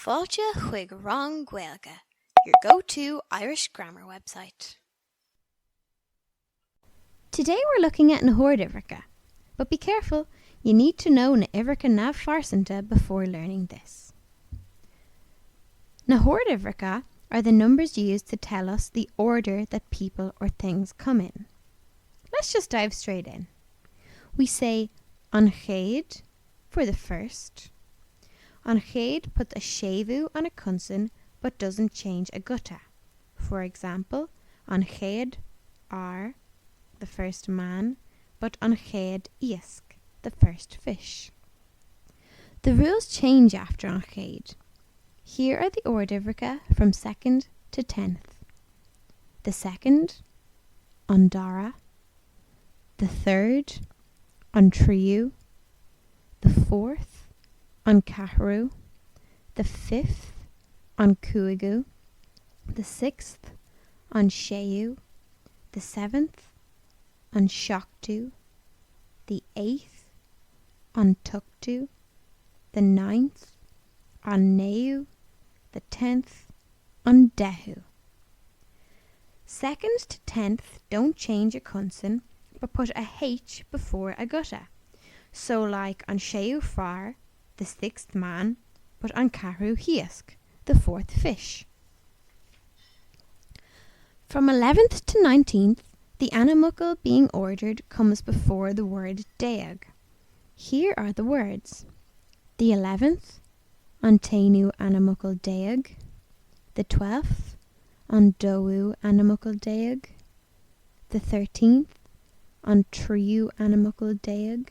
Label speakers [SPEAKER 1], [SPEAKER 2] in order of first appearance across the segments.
[SPEAKER 1] Fáilte chuig Rang Gaeilge, your go-to Irish grammar website. Today we're looking at na horduimhreacha, but be careful, you need to know na huimhreacha neamhphearsanta before learning this. Na horduimhreacha are the numbers used to tell us the order that people or things come in. Let's just dive straight in. We say an chéad for the first. An chéad puts a séimhiú on a conson but doesn't change a guta. For example, an chéad fhear, the first man, but an chéad iasc, the first fish. The rules change after an chéad. Here are the orduimhreacha from second to tenth. The second, an dara, the third, an tríú, the fourth, an ceathrú, the fifth, an cúigiú, the sixth, an séú, the seventh, an seachtú, the eighth, an t-ochtú, the ninth, an naoú, the tenth, an deichiú. Second to tenth don't change a conson but put a H before a guta. So like an séú fear, the sixth man, but an ceathrú hiasc, the fourth fish. From 11th to 19th, the ainmfhocal being ordered comes before the word déag. Here are the words. The 11th, an t-aonú ainmfhocal déag, the 12th, an dóú ainmfhocal déag, the 13th, an tríú ainmfhocal déag,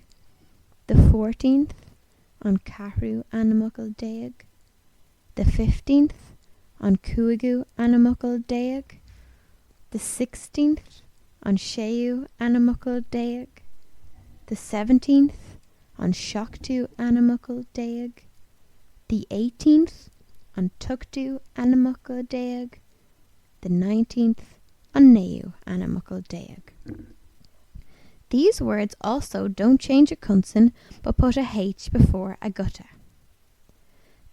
[SPEAKER 1] the 14th, an ceathrú ainmfhocal déag, the 15th, an cúigiú ainmfhocal déag, the 16th, an séú ainmfhocal déag, the 17th, an seachtú ainmfhocal déag, the 18th, an t-ochtú ainmfhocal déag, the 19th, an naoú ainmfhocal déag. These words also don't change a conson but put a H before a guta.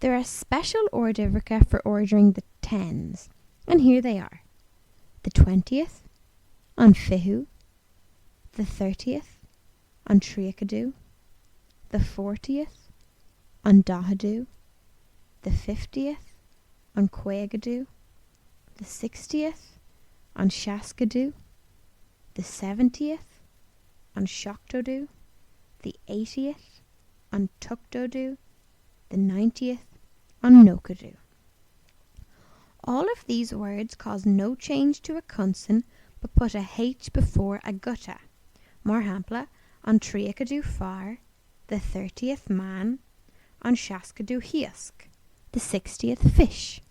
[SPEAKER 1] There are special orduimhreacha for ordering the tens, and here they are. The 20th, an fichiú, the 30th, an tríochadú, the 40th, an daicheadú, the 50th, an caogadú, the 60th, an seascadú, the 70th, an seachtódú, the 80th, an t-ochtódú, the 90th, an nóchadú. All of these words cause no change to a conson but put a H before a guta. Mar shampla, an tríochadú fear, the 30th man, an seascadú hiasc, the 60th fish.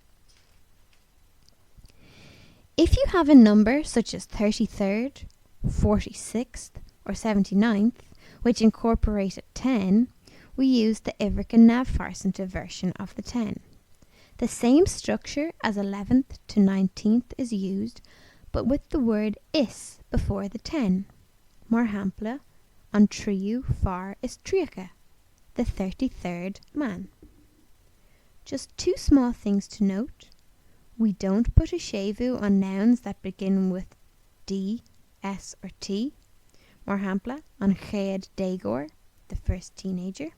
[SPEAKER 1] If you have a number such as 33rd, 46th or 79th, which incorporate a 10, we use the uimhreacha neamhphearsanta version of the 10. The same structure as 11th to 19th is used, but with the word is before the 10. Mar shampla, an tríú fear is tríocha, the 33rd man. Just two small things to note. We don't put a séimhiú on nouns that begin with D, S or T. Mar shampla, an chéad déagóir, the first teenager.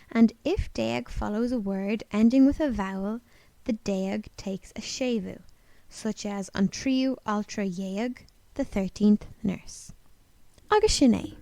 [SPEAKER 1] And if déag follows a word ending with a vowel, the déag takes a séimhiú, such as an tríú altra dhéag, the 13th nurse. Agus sin é.